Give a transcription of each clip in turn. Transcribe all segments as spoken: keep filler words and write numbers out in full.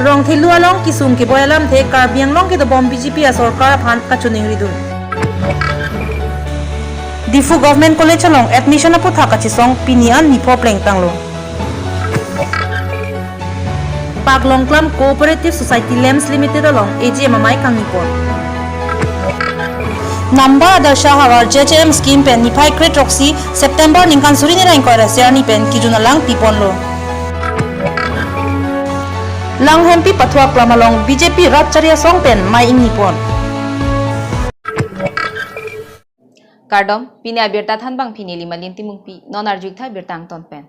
Rongthelu along kisung keboi alamthe Karbi Anglong kedobom B J P asorkar aphan kachiningri dun. Diphu Government College along admission aputhak kachesong pini an nipho plengtanglo. Paklongklam Cooperative Society LAMPS Limited along A G M amei kangnipon. Nambar Adarsha Havar J J M scheme pen niphai kre-throksi September ningkan suri ni ra ingkoi ra isi arni pen kijun alang piponlo. Langhempi Pathu Aklam along B J P rat chari asong pen mei ingnipon. Kardom, pini abirta thanbang pini Limalin Timungpi, non arjuktha birta angton pen.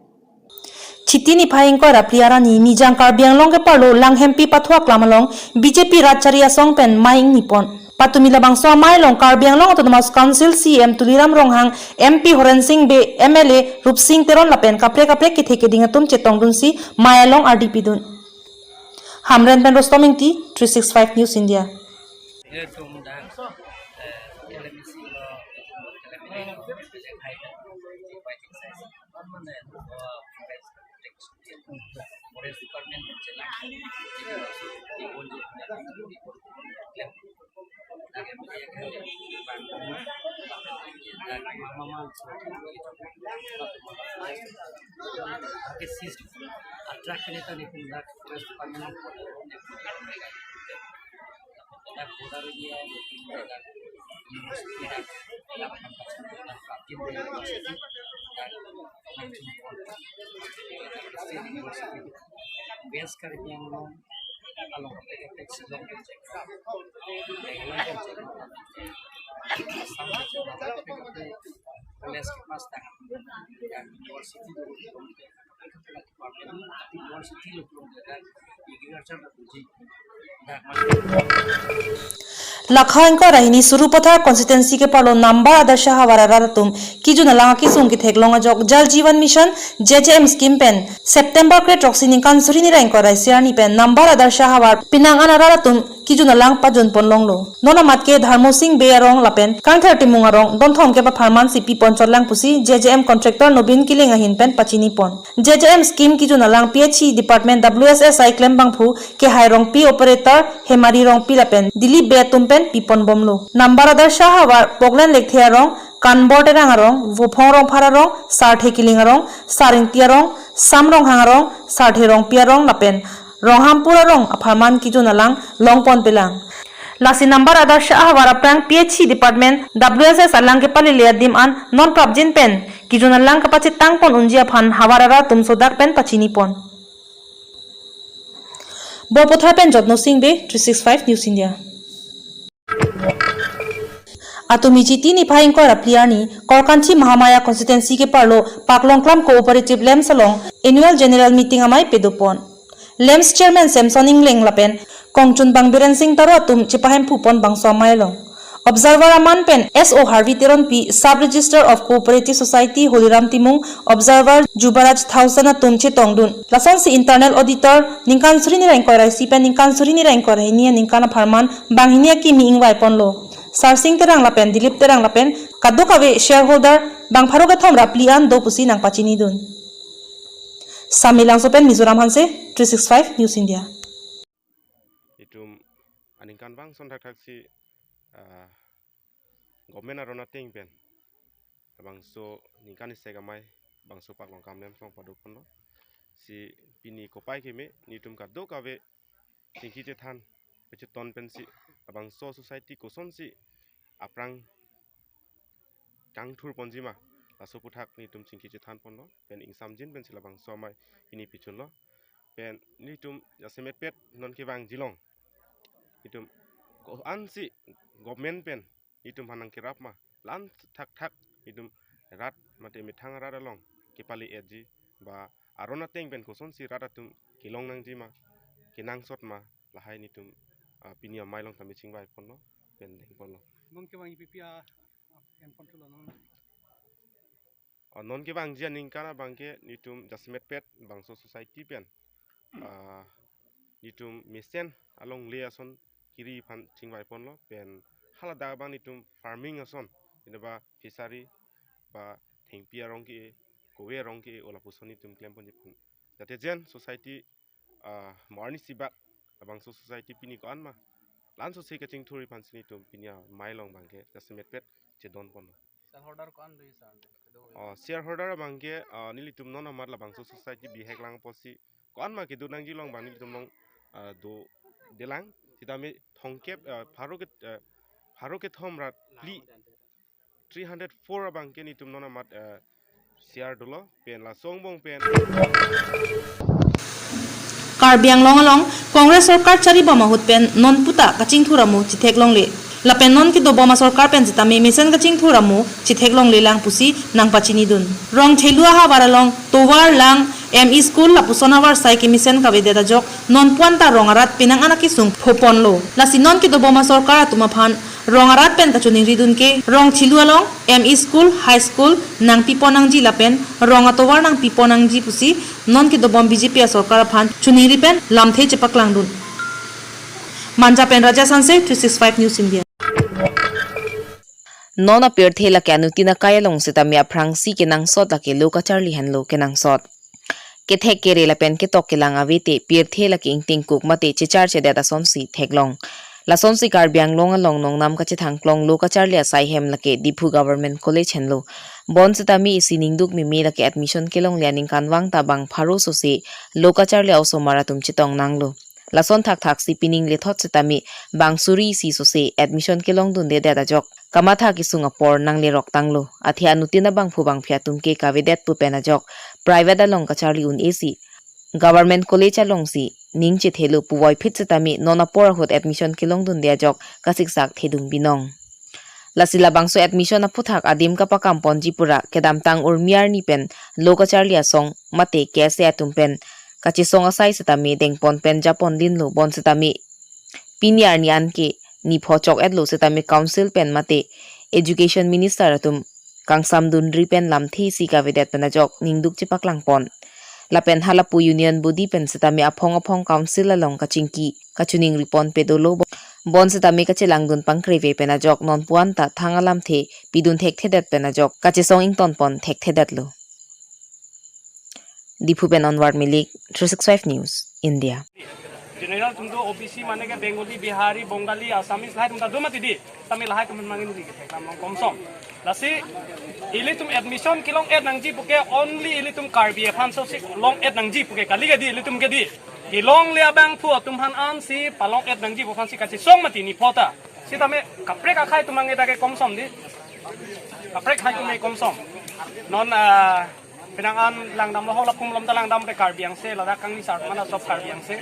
Chiti niphai ingkoi ra phli arni Nijang Karbi Anglong keparlo Langhempi Pathu Aklam along B J P rat chari asong pen mei ingnipon. Patumi labangso amei along Karbi Anglong Autonomous Council C E M Tuliram Ronghang, M P Horen Sing Bey, M L A Rupsing Teron lapen kaprek kaprek kethe keding atum chetongdunsi mei along ardi pidun. Hamren pen Rostom Ingti, three six five News India. West Karbi Anglong along college ke pass tang university university lo. Lakha ingkoi ra hini Sarupathar constituency keparlo Nambar Adarsha Havar arat atum kijun alang akisung ketheklong ajok Jal Jeevan Mission J J M scheme pen September kre-throksi ningkan suri ni ra ingkoi ra isi arni pen Nambar Adarsha Havar penang an arat atum kijun alang pajunpon longlo. Non amat ke Dharmo Sing Bey arong lapen Kangthir Timung arong donthom kep apharman si piponchot lang pusi J J M contractor Nobin Killing ahin pen pachinipon. J J M scheme kijun alang P H E department W S S I klembangphu Kehai Rongpi, operator Hemari Rongpi lapen Dilip Bey atum pen piponbomlo. Nambar Adarsha Havar Poklen Lekthe arong, Kanbor Terang arong, Vophong Rongphar arong, Sarthe Killing arong, Saringti arong, Sam Ronghang arong, Sarthe Rongpi arong lapen Ronghampur arong apharman kijun alang longponpelang. Lasi Nambar Adarsha Havar aphrang P H E department W S S alang kepalele adim an non prapjin pen kijun alang kapachetangpon unji aphan havar arat atum sodak pen pachinipon. Borpathar pen Jotno Sing Bey, three six five News India. Patumi Chiti niphai ingkoi ra phli arni Korkanthi Mahamaya constituency keparlo Paklongklam Cooperative LAMPS along annual general meeting amei pedopon. LAMPS chairman Samson Ingleng lapen kongchunbang Biren Sing Taro atum chepahemphupon bangso amei along. Observer aman pen S O Harvey Teronpi, Sub Register of Cooperative Society Holiram Timung, Observer Jubaraj Thaosen atum chetongdun. Lasonsi internal auditor ningkan suri ni ra ingkoi ra isi pen ningkan suri ni ra ingkoi ra hini aningkan apharman banghini akimi ingvaiponlo. Sarsing Terang lapen Dilip Terang lapen kadokave shareholder bang pharo kethom ra phli an do pusi nangpachinidun. Samelangso pen Mizoram Hanse, three six five News India. Itum aningkan bangson thakthak si, ah, government aron ateng pen labangso ningkan isi amei bangso Paklongklam LAMPS along padoponlo. Si pini kopai keme nelitum kadokave chingki chethan pacheton pensi labangso society kosonsi aphrang kangthurponji ma, laso aputhak nelitum chingki chethanponlo pen ingsamjin pensi labangso amei pini pichunlo. Pen nelitum jasemetpet non kevangji along nelitum ko-ansi government pen nelitum aphan nangkerap ma, la-an thakthak nelitum rat mate methang rat along kepale-etji ba aron ateng pen kosonsi rat atum kelong nangji ma, kenangsot ma, lahai nelitum, ah, pini amei along tame chingvaiponlo pen dengponlo. Non kevangji P P A, ah, enpon thulo non. Ah, non kevangji aningkan abangke nelitum jasemetpet bangso society pen, ah, nelitum mesen alongle ason kiri aphan chingvaiponlo pen haladak abang nelitum farming ason, inaba fishery ba thengpi arong ke, kove arong ke, o lapuson nelitum klemponji aphan Jate jen society, ah, mo arnisi bak labangso society pini ko-an ma, la-an sose kachingthur aphan si netum pini amei along abangke jasemet pet chedon ponlo. Shareholder ko-an do isa? Oh, shareholder abangke, ah, nelitum non amat labangso society bihek lang apotsi ko-an ma kedo nangji along abang nelitum along, ah, dodelang. Sitame thomkep, ah, pharo ke, ah, pharo kethom rat phli three hundred four abangke netum non amat, ah, share dolo pen laso angbong pen. Karbi Anglong along Congress sorkar charibom ahut pen non puta kachingthur amo chithek longle. Lapen non kedobom asorkar pen sitame mesen kachingthur amo chithek longle lang pusi nangpachinidun. Rong Thelu ahavar along tovar, lang, M E school lapuson avarsai kemesen kavedet ajok non puan ta rong arat penang an akesung phoponlo. Lasi non kedobom asorkar atum aphan rong arat pen kachoningridun ke Rong Thelu along M E school, high school nangpipon nangji lapen rong atovar nangpipon nangji pusi non kedobom B J P asorkar aphan choningri pen lamthe chepaklangdun. Manja pen Raja Sanse, three six five News India. Non apirthe lake anuttin akai along sitame aphrangsi kenangsot lake lo kacharli henlo kenangsot. Kethek kere lapen ketok kelang avete pirthe lake ingtingkuk mate checharchedet asonsi theklong. Lasonsi Karbi Anglong along nongnam kachethangklong lo kacharli asai hem lake Diphu Government College henlo. Bonsitame isi ningduk meme lake admission kelongle aningkanvang ta bang pharo sose lo kacharli a-osomar atum chetong nanglo. Lason thakthaksi pining lethot sitame bang suri isi sose admission kelongdundedet ajok kamatha kesung apor nanglerok tanglo. Athe anuttin abangphu bangphi atum ke kavedet pu pen ajok private along kacharli un-esi Government College alongsi ning chethelo puvoiphit sitame non apor ahut admission kelongdunde ajok kasiksak thedung binong. Lasi labangso admission aphuthak adim kapakam ponji pura kedamtang urmi arni pen lo kacharli asong mate K S A atum pen kachesong asai sitame dengpon pen japon dinlo, bonsitame pini arni anke nipho chok-etlo sitame council pen mate education minister atum kangsamdunri pen lamthe isi kavedet pen ajok ningduk chepaklangpon. Lapen halapu union body pen sitame aphong aphong council along kachingki kachoningri ponpe dolo, bonsitame kachelangdun pangkreve pen ajok non puan ta thang alamthe pidun thekthedet pen ajok kachesong ingtonpon thekthedetlo. Diphu pen Anwar Milik, three six five News, India. General atum do, O B C mane ke Bengali, Bihari, Bongali, Assamese lahai atum ta do mati di. Tame lahai atum mangin di ketheklam long komsom. Lasi ilitum admission kelong-et nangji puke only ilitum Karbi aphan sose long-et nangji puke kali ke di, ilitum ke di. Kelongle abangphu atum aphan ansi palong-et nangji pu aphansi kachesong mati nipho ta. Sitame kaprek akhai atum angeta ke komsom di. Kaprek akhai atum ke komsom. Non, ah, penang an langdamlo, hala pu malom ta langdam te Karbi angse, ladak kangni sar mana sob Karbi angse.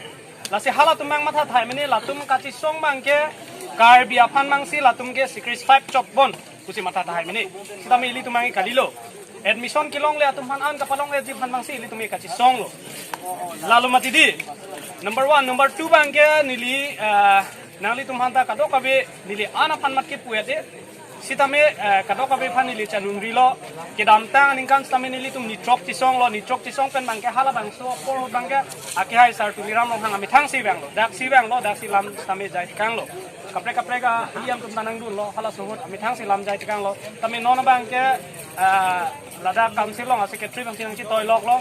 Lasi halatum abang matha tahai mene, latum kachesong abangke Karbi aphan abangsi latum ke sacrifice chokbom pusi matha tahai mene. Sitame ilitum abang kalilo. Admission kelongle atum aphan an kapalong-etji aphan abangsi ilitum ke kachesonglo. Lalo mati di. Number one, number two abangke neli, eh, nanglitum aphan ta kadokave neli an aphan mat kepu-et de. Sitame, eh, kadokave aphan neli chanungrilo. Kedamtang aningkan sitame nelitum nithrok chesonglo, nithrok chesong pen abangke halabangso apor ahut abangke akehai sar Tuliram Ronghang amethang si vanglo, daksi vanglo, daksi lam sitame jai tekanglo. Kaprek kaprek ahliam atum ta nangdunlo, halaso ahut amethang si lam jai tekanglo. Tame non abangke, eh, ladak council along a-secretary abangsi nangchetoiloklo.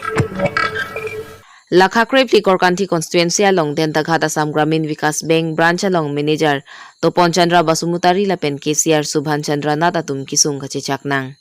Lakha krepli Korkanthi constituency along Dentaghat Assam Gramin Vikas Bank branch along manager Topon Chandra Basumutari lapen cashier Subhan Chandra Nath atum kesung kachechak nang.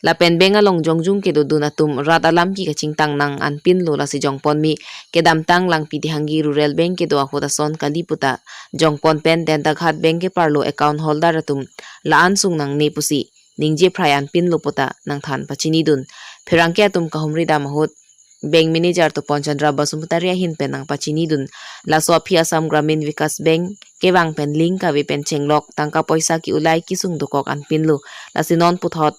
Lapen bank along jongjung kedodun atum rat alam ke kachingtang nang anpinlo, lasi jongpon me kedamtang Langpidihanggi Rural Bank kedo ahut ason kali puta jongpon pen Dentaghat Bank keparlo account holder atum la-an sung nangne pusi ningje phrai anpinlo puta nangthan pachinidun. Pherangke atum kahumri dam ahut Bank Manager Topon Chandra Basumutari ahin pen nangpachinidun. Laso aphi Assam Gramin Vikas Bank kevang pen link kave pen chenglok tangka poisa ke-ulai kesung dokok anpinlo. Lasi non puthot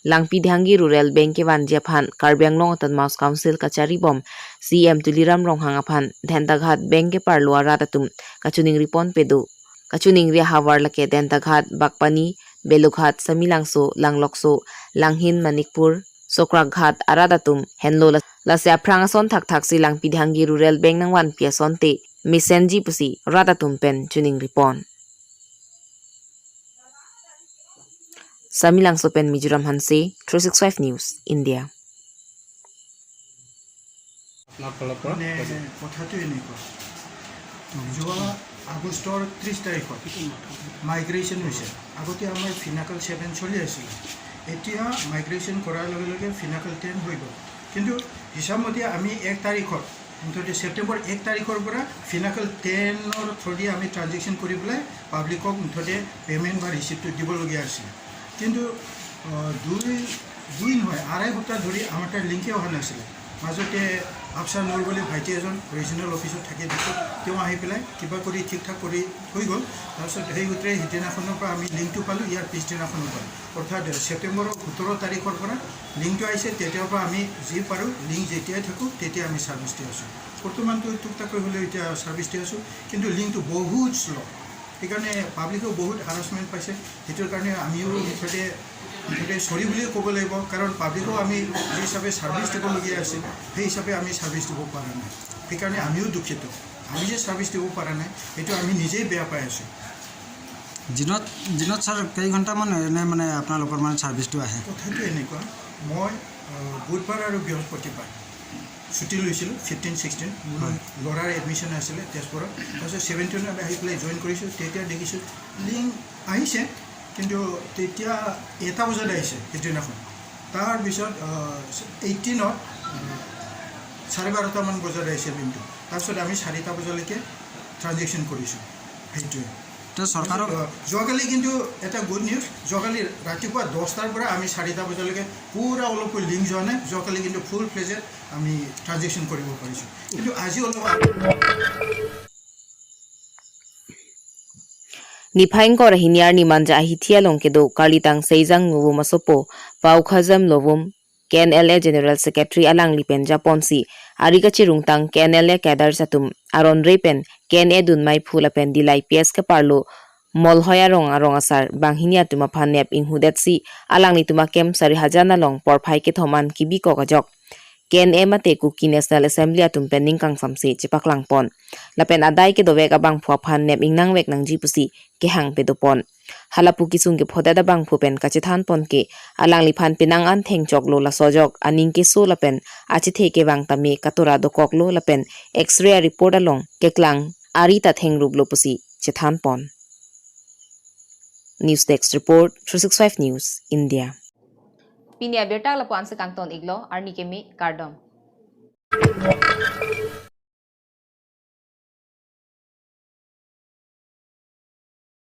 Langpidihanggi Rural Bank kevanji aphan Karbi Anglong Autonomous Council kacharibom C E M Tuliram Ronghang aphan Dentaghat Bank keparlo arat atum kachoningri ponpe do. Kachoningri ahavar lake Dentaghat, Bakpani, Belughat, Samelangso, Langlokso, Langhin, Manikpur, Sokrakghat arat atum henlo la-, lasi aphrang ason thakthaksi Langpidihanggi Rural Bank nangvanpi asonte mesenji pusi rat atum pen choningri pon. Samelangso pen Mizoram Hanse, three six five News, India. আপোনাৰ ফালৰ পৰা? মানে কথাটো এনেকুৱা, যোৱা আগষ্টৰ ত্ৰিছ তাৰিখত মাইগ্ৰেশ্যন হৈছে। আগতে আমাৰ ফিনাকল ছেভেন চলি আছিলে, এতিয়া মাইগ্ৰেশ্যন কৰাৰ লগে লগে ফিনাকল টেন হৈ গ'ল। কিন্তু হিচাপ মতে আমি এক তাৰিখত, মুঠতে ছেপ্টেম্বৰ এক তাৰিখৰ পৰা ফিনাকল টেনৰ থ্ৰুদি আমি ট্ৰানজেকশ্যন কৰি পেলাই পাব্লিকক মুঠতে পে'মেণ্ট বা ৰিচিপ্টটো দিবলগীয়া আছিল। কিন্তু আহ, দুই দুই নহয়, আঢ়ৈ সপ্তাহ ধৰি আমাৰ তাত লিংকে অহা নাছিলে। মাজতে আফচাৰ নুৰ বুলি ভাইটি এজন ৰিজনেল অফিচত থাকে, দিছে, তেওঁ আহি পেলাই কিবা কৰি ঠিক ঠাক কৰি থৈ গ'ল। তাৰপিছত সেই সূত্ৰে সিদিনাখনৰ পৰা আমি লিংকটো পালোঁ, ইয়াৰ পিছদিনাখনৰ পৰা, অৰ্থাৎ ছেপ্টেম্বৰৰ সোতৰ তাৰিখৰ পৰা লিংকটো আহিছে। তেতিয়াৰ পৰা আমি যি পাৰোঁ, লিংক যেতিয়াই থাকোঁ, তেতিয়া আমি ছাৰ্ভিচ দি আছোঁ। বৰ্তমানটো টুকটাকৈ হ'লেও এতিয়া ছাৰ্ভিচ দি আছোঁ, কিন্তু লিংকটো বহুত শ্ল'। সেইকাৰণে পাব্লিকেও বহুত হাৰাছমেণ্ট পাইছে। সেইটোৰ কাৰণে আমিও মুঠতে মুঠতে চৰি বুলিয়ে ক'ব লাগিব, কাৰণ পাব্লিকেও আমি যি হিচাপে ছাৰ্ভিচ দিবলগীয়া আছিল, সেই হিচাপে আমি ছাৰ্ভিচ দিব পৰা নাই। সেইকাৰণে আমিও দুখিত। আমি যে ছাৰ্ভিচ দিব পৰা নাই, সেইটো আমি নিজেই বেয়া পাই আছোঁ। দিনত দিনত ছাৰ কেই ঘণ্টামান এনে মানে আপোনালোকৰ মানে ছাৰ্ভিচটো আহে? কথাটো এনেকুৱা, মই আহ, বুধবাৰ আৰু বৃহস্পতিবাৰ ছুটি লৈছিলোঁ, ফিফটিন ছিক্সটিন। মোৰ হয়। ল'ৰাৰ এডমিশ্যন আছিলে তেজপুৰত। তাৰপিছত ছেভেণ্টিনত আহি পেলাই জইন কৰিছোঁ। তেতিয়া দেখিছোঁ লিংক আহিছে, কিন্তু তেতিয়া এটা বজাত আহিছে সিদিনাখন। তাৰপিছত এইটিনত চাৰে বাৰটামান বজাত আহিছে লিংকটো। তাৰপিছত আমি চাৰিটা বজালৈকে ট্ৰানজেকশ্যন কৰিছোঁ। সেইটোৱে। তো চৰকাৰক আহ, যোৱাকালি কিন্তু এটা গুড নিউজ, যোৱাকালি ৰাতিপুৱা দহটাৰ পৰা আমি চাৰিটা বজালৈকে পূৰা অলপো লিংক যোৱা নাই। যোৱাকালি কিন্তু ফুল ফ্লেজেড আমি ট্ৰানজেকশ্যন কৰিব পাৰিছোঁ। কিন্তু আজি অলপ Niphai ingkoi ra hini arni Manja ahithi along kedo Karlitang Seijang Novum asopo Paukhajem Novum K N L A General Secretary alangli pen japonsi ari kachirungtang K N L A cadres atum aron re pen K N A dunmai phu lapen Dillai P S keparlo Molhoi arong arong asar banghini atum aphan nep inghudetsi alanglitum akem sari hajan along porphai kethom an kebikok ajok K N A mate Kuki National Assembly atum pen ning kangsamse chepaklangpon. Lapen adai kedovek abangphu aphan nep ingnangvek nangji pusi kehang pedopon. Halapu kesung kephodet abangphu pen kachethanpon ke alangliphan penang an thengchoklo, laso ajok aning keso lapen achethe kevang tame katora dokoklo lapen X-ray report along keklang ari ta thengruplo pusi chethanpon. News Desk Report, three six five News, India. Pini abirta lapu-an si kangton iklo, arni keme, kardom.